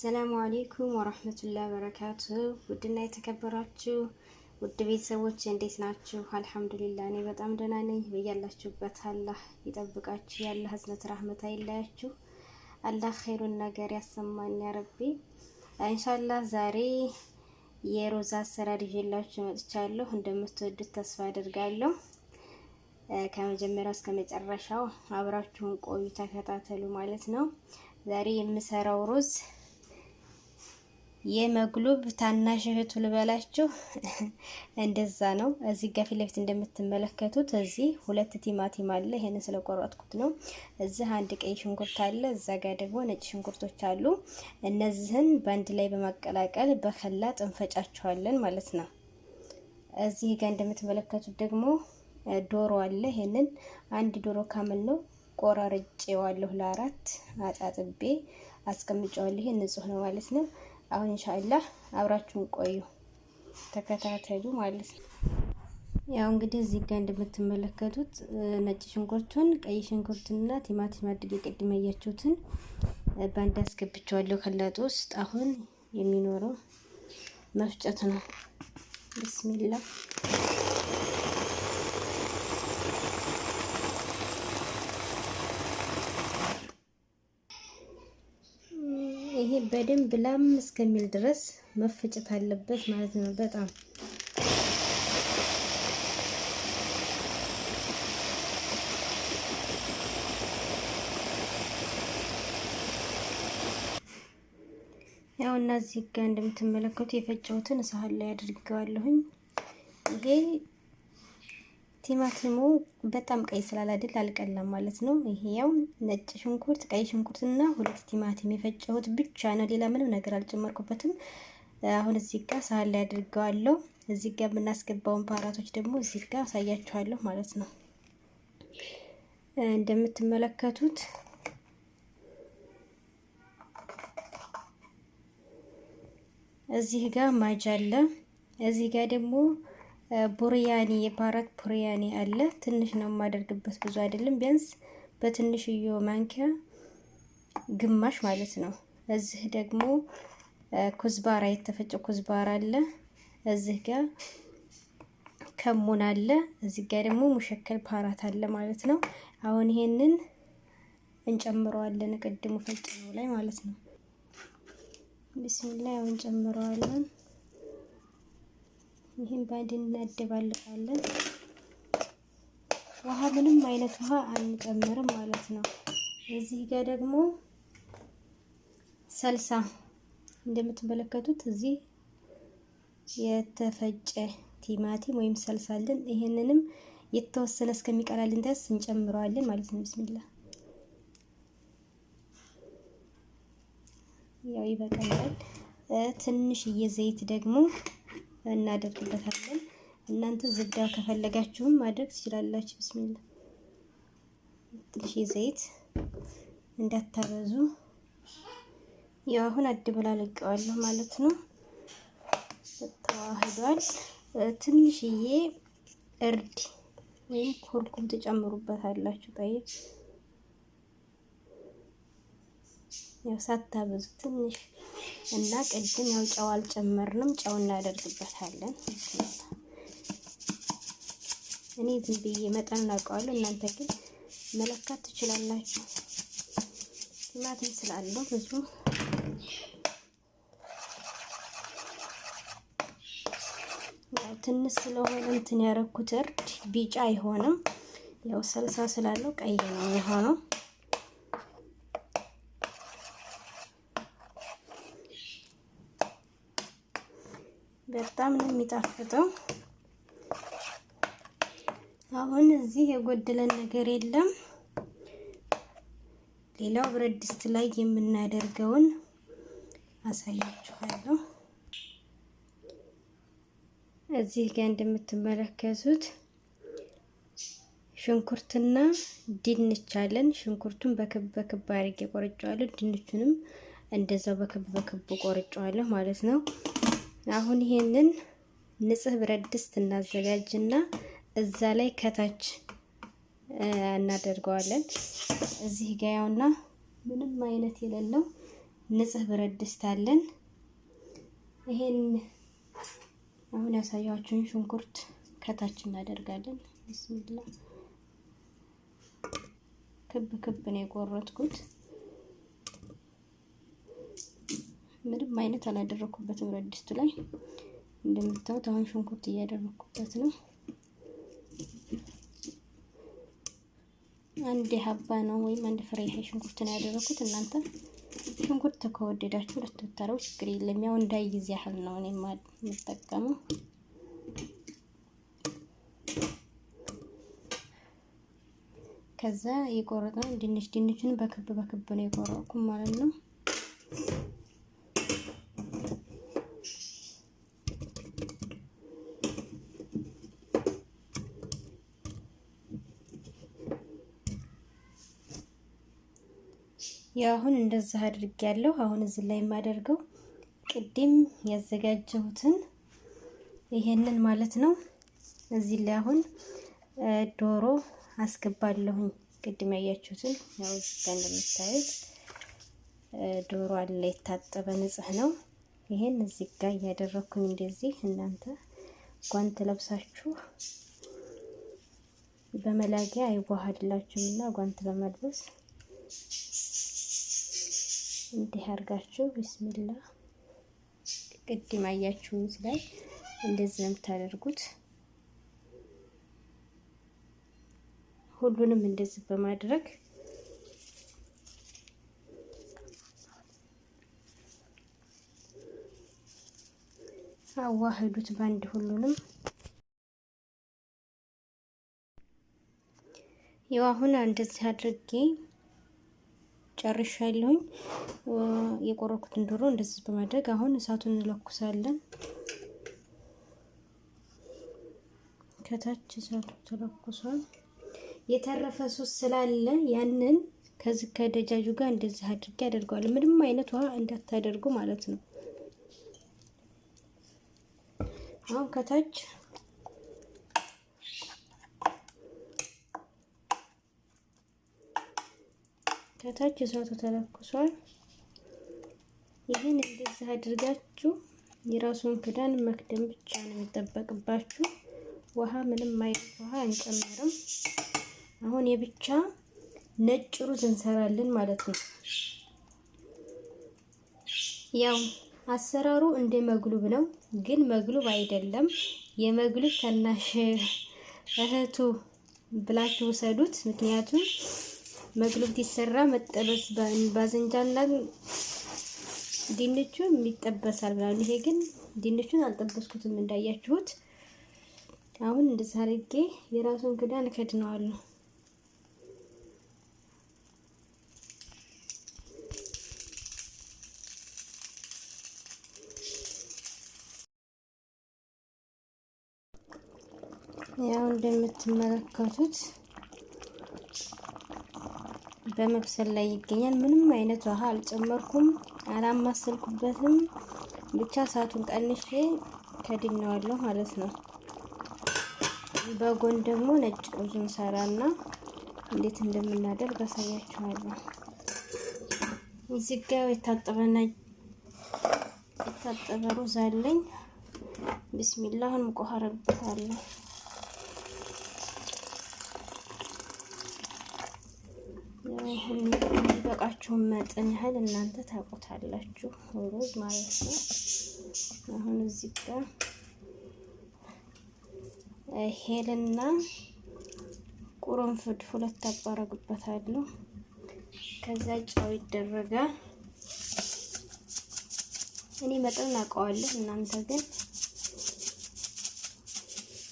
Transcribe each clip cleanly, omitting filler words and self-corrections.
السلام عليكم ورحمة الله وبركاته። ውድና የተከበራችሁ ውድ ቤተሰቦች እንዴት ናችሁ? الحمد لله እኔ በጣም ደህና ነኝ። በያላችሁበት አላህ ይጠብቃችሁ፣ የአላህ እዝነት ራህመት አይለያችሁ፣ አላህ ኸይሩን ነገር ያሰማን يا ربي። إن شاء الله ዛሬ የሮዛ አሰራር ይዤላችሁ መጥቻለሁ። እንደምትወዱት ተስፋ አድርጋለሁ። ከመጀመሪያው እስከ መጨረሻው አብራችሁን ቆዩ፣ ተከታተሉ ማለት ነው። ዛሬ የምሰራው ሩዝ የመግሉብ ታናሽ እህቱ ልበላችሁ፣ እንደዛ ነው። እዚህ ጋር ፊት ለፊት እንደምትመለከቱት እዚህ ሁለት ቲማቲም አለ። ይሄንን ስለቆረጥኩት ነው። እዚህ አንድ ቀይ ሽንኩርት አለ። እዛ ጋር ደግሞ ነጭ ሽንኩርቶች አሉ። እነዚህን በአንድ ላይ በማቀላቀል በከላጥ እንፈጫቸዋለን ማለት ነው። እዚህ ጋር እንደምትመለከቱት ደግሞ ዶሮ አለ። ይሄንን አንድ ዶሮ ካምል ነው ቆራርጬዋለሁ፣ ለአራት አጣጥቤ አስቀምጨዋለሁ። ይሄ ንጹህ ነው ማለት ነው። አሁን ኢንሻአላህ አብራችሁን ቆዩ ተከታተሉ ማለት ነው። ያው እንግዲህ እዚህ ጋር እንደምትመለከቱት ነጭ ሽንኩርቱን፣ ቀይ ሽንኩርቱንና ቲማቲም አድርጌ ቅድም ያያችሁትን በአንድ አስገብቼዋለሁ ከላጡ ውስጥ። አሁን የሚኖረው መፍጨት ነው። ብስሚላ ይሄ በደንብ ላም እስከሚል ድረስ መፈጨት አለበት ማለት ነው። በጣም ያው እና እዚህ ጋር እንደምትመለከቱ የፈጨሁትን ሳህን ላይ አድርጌዋለሁኝ። ይሄ ቲማቲሙ በጣም ቀይ ስላላደል አልቀላም ማለት ነው። ይሄ ያው ነጭ ሽንኩርት፣ ቀይ ሽንኩርትና ሁለት ቲማቲም የፈጨሁት ብቻ ነው። ሌላ ምንም ነገር አልጨመርኩበትም። አሁን እዚህ ጋር ሳህን ላይ አድርገዋለሁ። እዚህ ጋር የምናስገባውን ፓራቶች ደግሞ እዚህ ጋር አሳያችኋለሁ ማለት ነው። እንደምትመለከቱት እዚህ ጋር ማጅ አለ። እዚህ ጋር ደግሞ ቡርያኒ የፓራት ቡርያኒ አለ። ትንሽ ነው የማደርግበት ብዙ አይደለም። ቢያንስ በትንሽዬ ማንኪያ ግማሽ ማለት ነው። እዚህ ደግሞ ኩዝባራ የተፈጨ ኩዝባራ አለ። እዚህ ጋር ከሙን አለ። እዚህ ጋር ደግሞ ሙሸከል ፓራት አለ ማለት ነው። አሁን ይሄንን እንጨምረዋለን ቅድሙ ፈጭ ነው ላይ ማለት ነው። ቢስሚላህ አሁን እንጨምረዋለን። ይህን ባንድ እናደባልቃለን። ውሃ ምንም አይነት ውሃ አንጨምርም ማለት ነው። እዚህ ጋር ደግሞ ሰልሳ እንደምትመለከቱት እዚህ የተፈጨ ቲማቲም ወይም ሰልሳ አለን። ይሄንንም የተወሰነ እስከሚቀላልን ድረስ እንጨምረዋለን ማለት ነው። ብስሚላ ያው ይበቃኛል። ትንሽዬ ዘይት ደግሞ እናደርግበታለን። እናንተ ዝብዳ ከፈለጋችሁም ማድረግ ትችላላችሁ። ብስሚላ ትንሽ ዘይት እንዳታበዙ። ያው አሁን አድበላልቀዋለሁ ማለት ነው። ተዋህዷል። ትንሽዬ እርድ ወይም ኩርኩም ትጨምሩበታላችሁ። ጠይቅ ያው ሳታበዙ ትንሽ እና ቅድም ያው ጨው አልጨመርንም፣ ጨው እናደርግበታለን። እኔ ዝም ብዬ መጠኑን አውቀዋለሁ፣ እናንተ ግን መለካት ትችላላችሁ። ቲማቲም ስላለው ብዙ ያው ትንሽ ስለሆነ እንትን ያረኩት እርድ ቢጫ አይሆንም። ያው ሰልሳ ስላለው ቀይ ነው የሆነው። በጣም ነው የሚጣፍጠው። አሁን እዚህ የጎደለን ነገር የለም። ሌላው ብረት ድስት ላይ የምናደርገውን አሳያችኋለሁ። እዚህ ጋር እንደምትመለከቱት ሽንኩርትና ድንች አለን። ሽንኩርቱን በክብ በክብ አድርጌ ቆርጬዋለሁ። ድንቹንም እንደዛው በክብ በክብ ቆርጬዋለሁ ማለት ነው። አሁን ይሄንን ንጹህ ብረት ድስት እናዘጋጅና እዛ ላይ ከታች እናደርገዋለን። እዚህ ጋ ያውና ምንም አይነት የሌለው ንጹህ ብረት ድስት አለን። ይሄን አሁን ያሳያችሁን ሽንኩርት ከታች እናደርጋለን። ቢስሚላ ክብ ክብ ነው የቆረጥኩት። ምንም አይነት አላደረኩበትም ብረት ድስቱ ላይ እንደምታዩት። አሁን ሽንኩርት እያደረኩበት ነው። አንድ ሀባ ነው ወይም አንድ ፍሬ ሽንኩርት ነው ያደረኩት። እናንተ ሽንኩርት ከወደዳችሁ ሁለት ብታረጉ ችግር የለም። ያው እንዳይዝ ያህል ነው እኔ የምጠቀመው። ከዛ የቆረጥነው ድንች ድንቹን በክብ በክብ ነው የቆረጥኩ ማለት ነው። ያው አሁን እንደዛ አድርጌያለሁ። አሁን እዚህ ላይ የማደርገው ቅድም ያዘጋጀሁትን ይሄንን ማለት ነው። እዚህ ላይ አሁን ዶሮ አስገባለሁኝ። ቅድም ያያችሁትን ያው እዚህ ጋር እንደምታዩት ዶሮ አለ፣ የታጠበ ንጹህ ነው። ይሄን እዚህ ጋር እያደረኩኝ እንደዚህ እናንተ ጓንት ለብሳችሁ በመላጊያ አይዋሃድላችሁም እና ጓንት በመልበስ እንዲህ አድርጋችሁ ቢስሚላ ቅድም አያችሁት ላይ እንደዚህ ነው የምታደርጉት። ሁሉንም እንደዚህ በማድረግ አዋህዱት በአንድ ሁሉንም። ያው አሁን እንደዚህ አድርጌ ጨርሻለሁኝ። የቆረኩትን ዶሮ እንደዚህ በማድረግ አሁን እሳቱን እንለኩሳለን። ከታች እሳቱ ተለኩሷል። የተረፈ ሶስ ስላለ ያንን ከዚህ ከደጃጁ ጋር እንደዚህ አድርጌ አደርገዋለሁ። ምንም አይነት ውሃ እንዳታደርጉ ማለት ነው። አሁን ከታች ከታች እሳቱ ተለኩሷል። ይህን እንደዚህ አድርጋችሁ የራሱን ክዳን መክደን ብቻ ነው የሚጠበቅባችሁ። ውሃ ምንም አይነት ውሃ አንጨምርም። አሁን የብቻ ነጭ ሩዝ እንሰራለን ማለት ነው። ያው አሰራሩ እንደ መግሉብ ነው፣ ግን መግሉብ አይደለም። የመግሉብ ታናሽ እህቱ ብላችሁ ውሰዱት። ምክንያቱም መግሉብ ሲሰራ መጠበስ ባዘንጃና ድንቹ ይጠበሳል ብላሉ። ይሄ ግን ድንቹን አልጠበስኩትም እንዳያችሁት። አሁን እንደዛ አድርጌ የራሱን ክዳን እከድነዋለሁ። ያው እንደምትመለከቱት በመብሰል ላይ ይገኛል። ምንም አይነት ውሃ አልጨመርኩም፣ አላማሰልኩበትም። ብቻ እሳቱን ቀንሼ ከድኜዋለሁ ማለት ነው። በጎን ደግሞ ነጭ ሩዙን ሰራና እንዴት እንደምናደርግ አሳያችኋለሁ። እዚህ ጋር የታጠበ ሩዝ አለኝ። ቢስሚላህ አሁን ሙቅ ውሃ አደርግበታለሁ። የሚበቃችሁን መጠን ያህል እናንተ ታውቁታላችሁ፣ ሩዝ ማለት ነው። አሁን እዚህ ጋር ሄልና ቁርንፍድ ሁለት አባረግበታለሁ። ከዛ ጨው ይደረጋል። እኔ መጠን አውቀዋለሁ፣ እናንተ ግን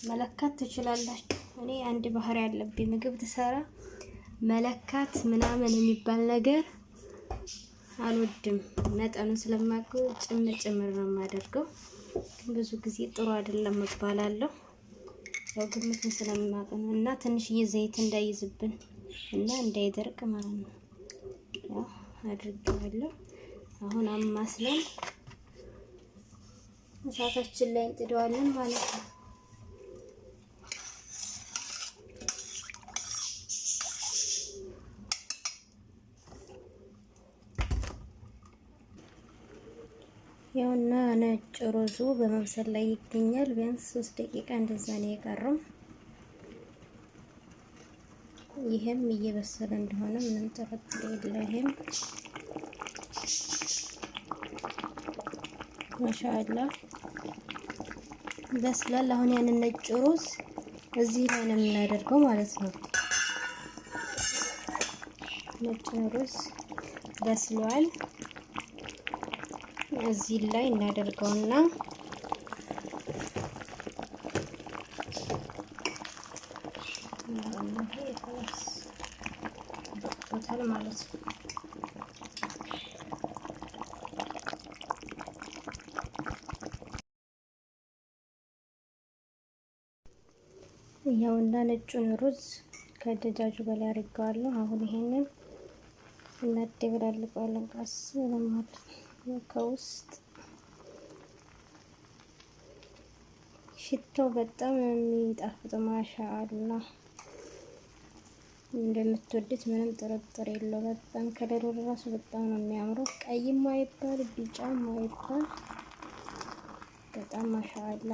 መለካት ትችላላችሁ። እኔ አንድ ባህሪ ያለብኝ ምግብ ትሰራ መለካት ምናምን የሚባል ነገር አልወድም። መጠኑን ስለማውቀው ጭምር ጭምር ነው የማደርገው። ግን ብዙ ጊዜ ጥሩ አይደለም እባላለሁ። ያው ግምቱን ስለማውቅ ነው። እና ትንሽዬ ዘይት እንዳይዝብን እና እንዳይደርቅ ማለት ነው። ያው አድርጌዋለሁ። አሁን አማስለን እሳታችን ላይ እንጥደዋለን ማለት ነው። ሩዙ በመብሰል ላይ ይገኛል። ቢያንስ 3 ደቂቃ እንደዛ ነው የቀረው። ይሄም እየበሰለ እንደሆነ ምንም ጥርጥር የለ። ይሄም ማሻአላህ በስሏል። አሁን ያንን ነጭ ሩዝ እዚህ ላይ ነው የምናደርገው ማለት ነው። ነጭ ሩዝ በስሏል። እዚህ ላይ እናደርገውና በቅቶታል ማለት ነው። ያውና ነጩን ሩዝ ከደጃጁ በላይ አድርገዋለሁ። አሁን ይሄንን እናደበላልቀዋለን ቀስ ብለን ማለት ነው። ከውስጥ ሽታው በጣም የሚጣፍጥ ማሻአላ እንደምትወዱት ምንም ጥርጥር የለው። በጣም ከለሩ ራሱ በጣም ነው የሚያምረው። ቀይም አይባል ቢጫም አይባል በጣም ማሻአላ።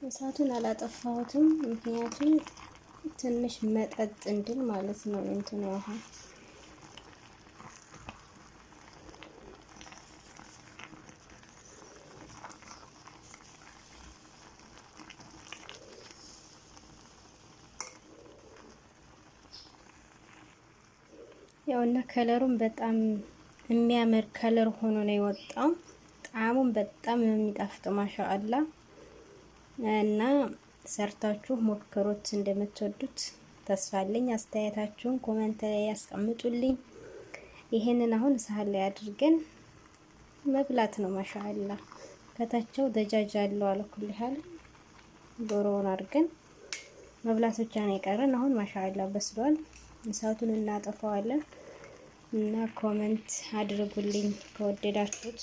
እሳቱን አላጠፋሁትም፣ ምክንያቱም ትንሽ መጠጥ እንድል ማለት ነው እንትኑ ውሃ ያው እና color ኡም በጣም የሚያምር color ሆኖ ነው የወጣው። ጣዕሙም በጣም ነው የሚጣፍጠው ማሻአላ። እና ሰርታችሁ ሞክሩት፣ እንደምትወዱት ተስፋ አለኝ። አስተያየታችሁን comment ላይ ያስቀምጡልኝ። ይሄንን አሁን ሳህን ላይ አድርገን መብላት ነው። ማሻአላ ከታቸው دجاج አለው አለኩልሃል ዶሮውን አድርገን መብላት ብቻ ነው የቀረን። አሁን ማሻአላ በስሏል። እሳቱን እናጠፋዋለን እና comment አድርጉልኝ ከወደዳችሁት።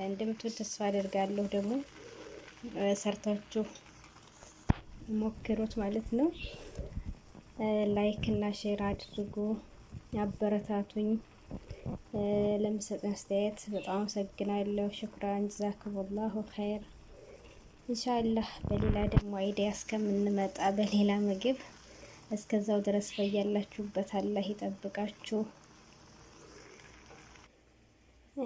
እንደምትወድ ተስፋ አደርጋለሁ። ደግሞ ሰርታችሁ ሞክሩት ማለት ነው። Like እና share አድርጉ፣ አበረታቱኝ። ለምሰጡኝ አስተያየት በጣም አመሰግናለሁ። شكرا جزاكم الله خير። ኢንሻአላህ በሌላ ደግሞ idea እስከምንመጣ በሌላ ምግብ እስከዛው ድረስ በያላችሁበት አላህ ይጠብቃችሁ።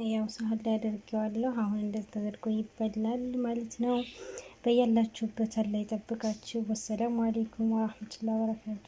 ያው ሳህን ላይ አድርጌዋለሁ። አሁን እንደዚህ ተደርጎ ይበላል ማለት ነው። በያላችሁበት አላህ ይጠብቃችሁ። ወሰላሙ አሌይኩም ወራህመቱላሂ ወበረካቱ።